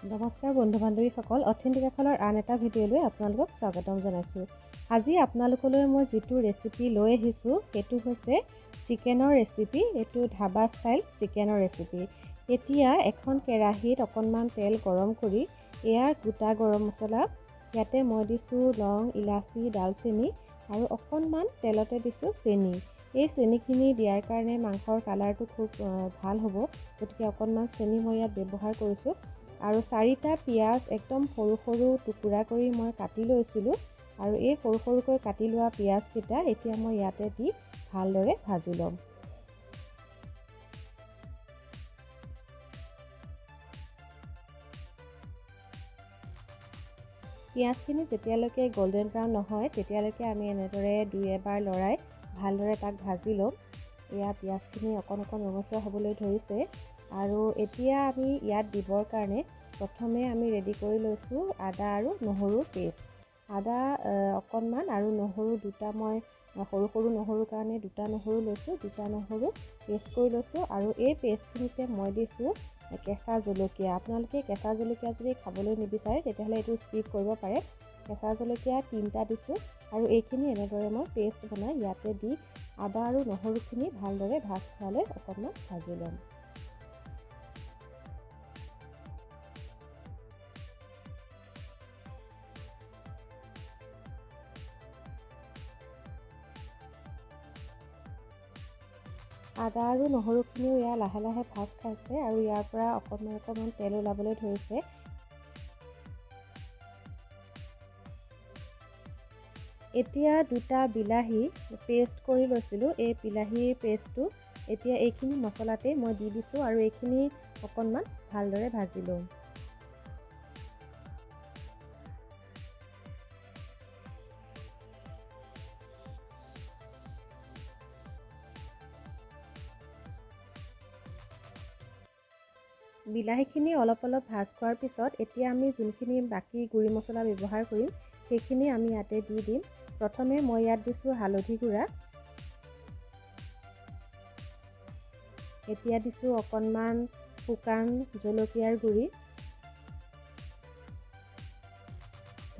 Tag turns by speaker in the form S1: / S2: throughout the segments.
S1: নমস্কাৰ বন্ধু বান্ধৱীসকল, অথেন্টিক আখলৰ আন এটা ভিডিঅ'লৈ আপোনালোকক স্বাগতম জনাইছোঁ। আজি আপোনালোকলৈ মই যিটো ৰেচিপি লৈ আহিছোঁ সেইটো হৈছে চিকেনৰ ৰেচিপি। এইটো ধাবা ষ্টাইল চিকেনৰ ৰেচিপি। এতিয়া এখন কেৰাহীত অকণমান তেল গৰম কৰি এয়া গোটা গৰম মছলা, ইয়াতে মই দিছোঁ লং, ইলাচি, ডালচেনি আৰু অকণমান তেলতে দিছোঁ চেনি। এই চেনিখিনি দিয়াৰ কাৰণে মাংসৰ কালাৰটো খুব ভাল হ'ব, গতিকে অকণমান চেনি মই ইয়াত ব্যৱহাৰ কৰিছোঁ। আৰু চাৰিটা পিঁয়াজ একদম সৰু সৰু টুকুৰা কৰি মই কাটি লৈছিলোঁ আৰু এই সৰু সৰুকৈ কাটি লোৱা পিঁয়াজকেইটা এতিয়া মই ইয়াতে দি ভালদৰে ভাজি ল'ম। পিঁয়াজখিনি যেতিয়ালৈকে গল্ডেন ব্ৰাউন নহয় তেতিয়ালৈকে আমি এনেদৰে দুই এবাৰ লৰাই ভালদৰে তাক ভাজি ল'ম। এয়া পিঁয়াজখিনি অকণ অকণ ৰঙচুৱা হ'বলৈ ধৰিছে আৰু এতিয়া আমি ইয়াত দিবৰ কাৰণে প্ৰথমে আমি ৰেডি কৰি লৈছোঁ আদা আৰু নহৰু পেষ্ট। আদা অকণমান আৰু নহৰু দুটা, মই সৰু সৰু নহৰুৰ কাৰণে দুটা নহৰু লৈছোঁ, দুটা নহৰু পেষ্ট কৰি লৈছোঁ। আৰু এই পেষ্টখিনিতে মই দিছোঁ কেঁচা জলকীয়া। আপোনালোকে কেঁচা জলকীয়া যদি খাবলৈ নিবিচাৰে তেতিয়াহ'লে এইটো স্কিপ কৰিব পাৰে। কেঁচা জলকীয়া তিনিটা দিছোঁ আৰু এইখিনি এনেদৰে মই পেষ্ট বনাই ইয়াতে দি আদা আৰু নহৰুখিনি ভালদৰে ভাজ খোৱালৈ অকণমান ভাজি ল'ম। আদা আৰু নহৰুখিনিও এয়া লাহে লাহে ভাজ খাইছে আৰু ইয়াৰ পৰা অকণমান অকণমান তেল ওলাবলৈ ধৰিছে। এতিয়া দুটা বিলাহী পেষ্ট কৰি লৈছিলোঁ, এই বিলাহীৰ পেষ্টটো এতিয়া এইখিনি মছলাতেই মই দি দিছোঁ আৰু এইখিনি অকণমান ভালদৰে ভাজি ল'ম। বিলাহীখিনি অলপ অলপ ভাজ খোৱাৰ পিছত এতিয়া আমি যোনখিনি বাকী গুড়ি মছলা ব্যৱহাৰ কৰিম সেইখিনি আমি ইয়াতে দি দিম। প্ৰথমে মই ইয়াত দিছোঁ হালধি গুড়া, এতিয়া দিছোঁ অকণমান শুকান জলকীয়াৰ গুড়ি,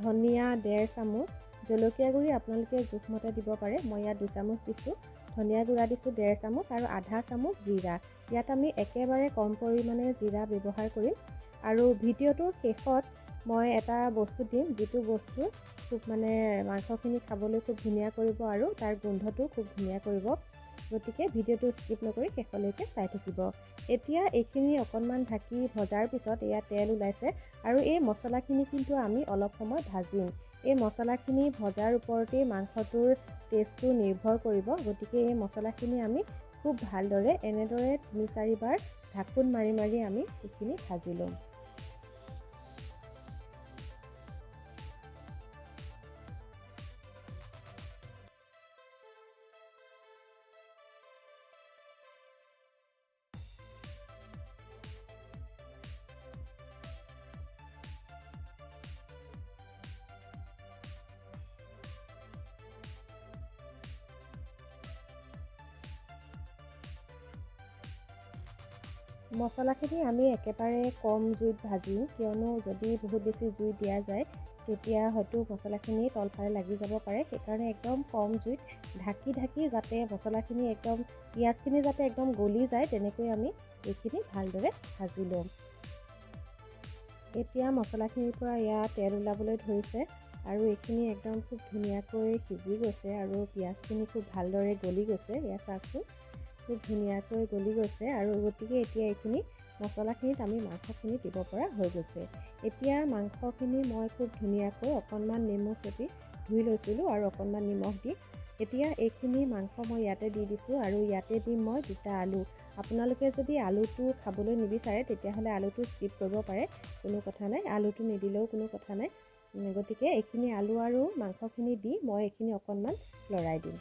S1: ধনিয়া 1.5 চামুচ, জলকীয়া গুড়ি আপোনালোকে জোখমতে দিব পাৰে, মই ইয়াত 2 চামুচ দিছোঁ, ধনিয়া গুড়া দিছোঁ 1.5 চামুচ আৰু আধা চামুচ জিৰা। ইয়াত আমি একেবাৰে কম পৰিমাণে জিৰা ব্যৱহাৰ কৰিম। আৰু ভিডিঅ'টোৰ শেষত মই এটা বস্তু দিম, যিটো বস্তু খুব মানে মাংসখিনি খাবলৈ খুব ধুনীয়া কৰিব আৰু তাৰ গোন্ধটো খুব ধুনীয়া কৰিব, গতিকে ভিডিঅ'টো স্কিপ নকৰি শেষলৈকে চাই থাকিব। এতিয়া এইখিনি অকণমান ঢাকি ভজাৰ পিছত এয়া তেল ওলাইছে আৰু এই মছলাখিনি কিন্তু আমি অলপ সময় ভাজিম। এই মছলাখিনি ভজাৰ ওপৰতেই মাংসটোৰ টেষ্টটো নিৰ্ভৰ কৰিব, গতিকে এই মছলাখিনি আমি খুব ভালদৰে এনেদৰে 3-4বাৰ ঢাকোন মাৰি মাৰি আমি এইখিনি ভাজি ল'ম। মছলাখিনি আমি একেবাৰে কম জুইত ভাজিম, কিয়নো যদি বহুত বেছি জুই দিয়া যায় তেতিয়া হয়তো মছলাখিনি তলফালে লাগি যাব পাৰে। সেইকাৰণে একদম কম জুইত ঢাকি ঢাকি যাতে মছলাখিনি একদম পিঁয়াজখিনি যাতে একদম গলি যায় তেনেকৈ আমি এইখিনি ভালদৰে ভাজি ল'ম। এতিয়া মছলাখিনিৰ পৰা এয়া তেল ওলাবলৈ ধৰিছে আৰু এইখিনি একদম খুব ধুনীয়াকৈ সিজি গৈছে আৰু পিঁয়াজখিনি খুব ভালদৰে গলি গৈছে। এয়া চাওকচোন, খুব ধুনীয়াকৈ গলি গৈছে আৰু গতিকে এতিয়া এইখিনি মছলাখিনিত আমি মাংসখিনি দিব পৰা হৈ গৈছে। এতিয়া মাংসখিনি মই খুব ধুনীয়াকৈ অকণমান নেমু চেপি ধুই লৈছিলোঁ আৰু অকণমান নিমখ দি এতিয়া এইখিনি মাংস মই ইয়াতে দি দিছোঁ আৰু ইয়াতে দিম মই দুটা আলু। আপোনালোকে যদি আলুটো খাবলৈ নিবিচাৰে তেতিয়াহ'লে আলুটো স্কিপ কৰিব পাৰে, কোনো কথা নাই, আলুটো নিদিলেও কোনো কথা নাই। গতিকে এইখিনি আলু আৰু মাংসখিনি দি মই এইখিনি অকণমান লৰাই দিম।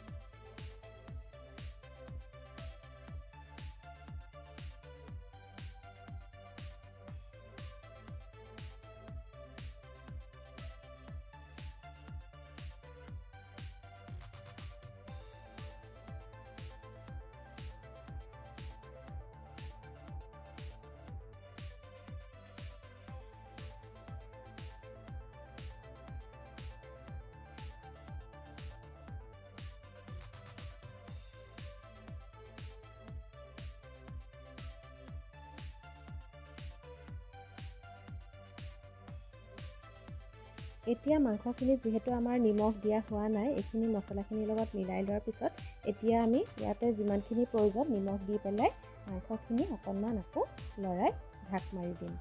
S1: এতিয়া মাংসখিনি যিহেতু আমাৰ নিমখ দিয়া হোৱা নাই, এইখিনি মছলাখিনিৰ লগত মিলাই লোৱাৰ পিছত এতিয়া আমি ইয়াতে যিমানখিনি প্ৰয়োজন নিমখ দি পেলাই মাংসখিনি অকণমান আকৌ লৰাই ঢাক মাৰি দিম।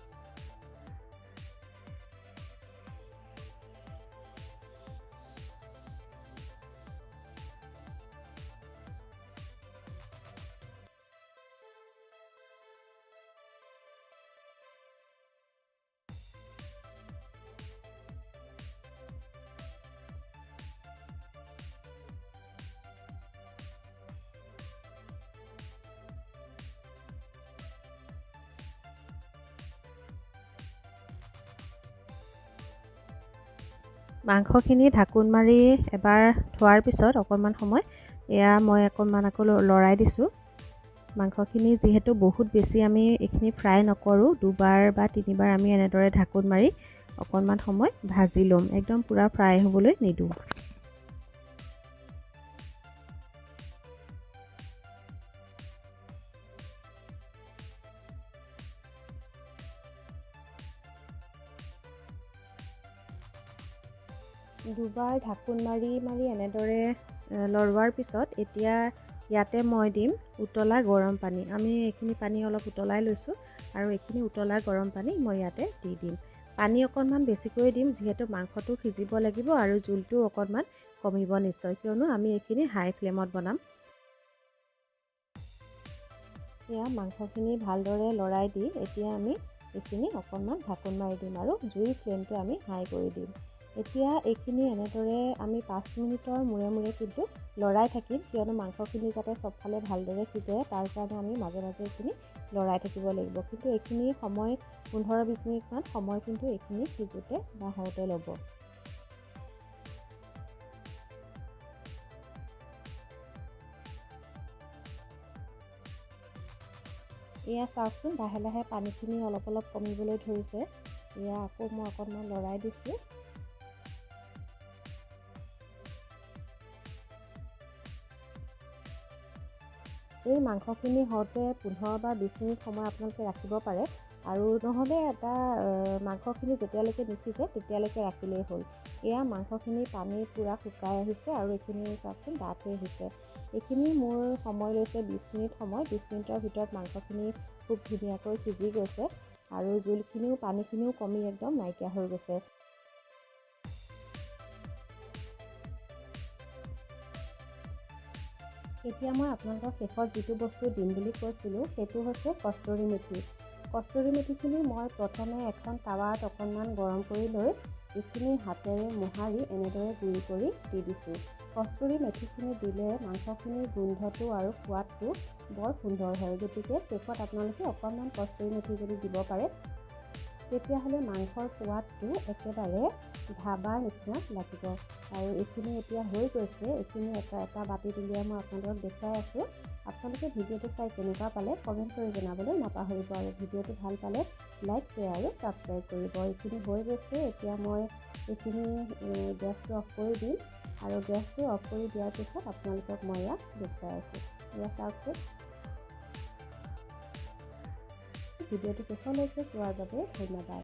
S1: মাংসখিনি ঢাকোন মাৰি এবাৰ থোৱাৰ পিছত অকণমান সময় এয়া মই অকণমান আকৌ লৰাই দিছোঁ। মাংসখিনি যিহেতু বহুত বেছি আমি এইখিনি ফ্ৰাই নকৰোঁ, দুবাৰ বা তিনিবাৰ আমি এনেদৰে ঢাকোন মাৰি অকণমান সময় ভাজি ল'ম, একদম পূৰা ফ্ৰাই হ'বলৈ নিদিওঁ। দুবাৰ ঢাকোন মাৰি মাৰি এনেদৰে লৰোৱাৰ পিছত এতিয়া ইয়াতে মই দিম উতলা গৰম পানী। আমি এইখিনি পানী অলপ উতলাই লৈছোঁ আৰু এইখিনি উতলা গৰম পানী মই ইয়াতে দি দিম। পানী অকণমান বেছিকৈ দিম, যিহেতু মাংসটো সিজিব লাগিব আৰু জোলটো অকণমান কমিব নিশ্চয়, কিয়নো আমি এইখিনি হাই ফ্লেমত বনাম। এয়া মাংসখিনি ভালদৰে লৰাই দি এতিয়া আমি এইখিনি অকণমান ঢাকোন মাৰি দিম আৰু জুইৰ ফ্লেমটো আমি হাই কৰি দিম। এতিয়া এইখিনি এনেদৰে আমি 5 মিনিটৰ মূৰে মূৰে কিন্তু লৰাই থাকিম, কিয়নো মাংসখিনি যাতে চবফালে ভালদৰে সিজে তাৰ কাৰণে আমি মাজে মাজে এইখিনি লৰাই থাকিব লাগিব। কিন্তু এইখিনি সময় 15-20 মিনিটমান সময় কিন্তু এইখিনি সিজোতে বা হওঁতে ল'ব। এয়া চাওকচোন লাহে লাহে পানীখিনি অলপ অলপ কমিবলৈ ধৰিছে। এয়া আকৌ মই অকণমান লৰাই দিছোঁ। এই মাংসখিনি হওঁতে 15 বা 20 মিনিট সময় আপোনালোকে ৰাখিব পাৰে, আৰু নহ'লে এটা মাংসখিনি যেতিয়ালৈকে নিসিজে তেতিয়ালৈকে ৰাখিলেই হ'ল। এয়া মাংসখিনি পানী পূৰা শুকাই আহিছে আৰু এইখিনি চাওকচোন ডাঠ হৈ আহিছে। এইখিনি মোৰ সময় লৈছে 20 মিনিট সময়। 20 মিনিটৰ ভিতৰত মাংসখিনি খুব ধুনীয়াকৈ সিজি গৈছে আৰু জোলখিনিও পানীখিনিও কমি একদম নাইকিয়া হৈ গৈছে। এতিয়া মই আপোনালোকক শেষত যিটো বস্তু দিম বুলি কৈছিলোঁ সেইটো হৈছে কস্তুৰী মেথি। কস্তুৰী মেথিখিনি মই প্ৰথমে এখন টাৱাত অকণমান গৰম কৰি লৈ এইখিনি হাতেৰে মোহাৰি এনেদৰে গুড়ি কৰি দি দিছোঁ। কস্তুৰী মেথিখিনি দিলে মাংসখিনিৰ গোন্ধটো আৰু সোৱাদটো বৰ সুন্দৰ হয়, গতিকে শেষত আপোনালোকে অকণমান কস্তুৰী মেথি যদি দিব পাৰে তেতিয়াহ'লে মাংসৰ সোৱাদটো একেবাৰে ধাবাৰ নিচিনা লাগিব। আৰু এইখিনি এতিয়া হৈ গৈছে। এইখিনি এটা এটা বাতিত উলিয়াই মই আপোনালোকক দেখুৱাই আছোঁ। আপোনালোকে ভিডিঅ'টো চাই কেনেকুৱা পালে কমেণ্ট কৰি জনাবলৈ নাপাহৰিব, আৰু ভিডিঅ'টো ভাল পালে লাইক, শ্বেয়াৰ আৰু ছাবস্ক্ৰাইব কৰিব। এইখিনি হৈ গৈছে। এতিয়া মই এইখিনি গেছটো অফ কৰি দিম আৰু গেছটো অফ কৰি দিয়াৰ পিছত আপোনালোকক মই ইয়াত দেখুৱাই আছোঁ। এয়া চাওকচোন। ভিডিঅ'টো শেষলৈকে চোৱাৰ বাবে ধন্যবাদ।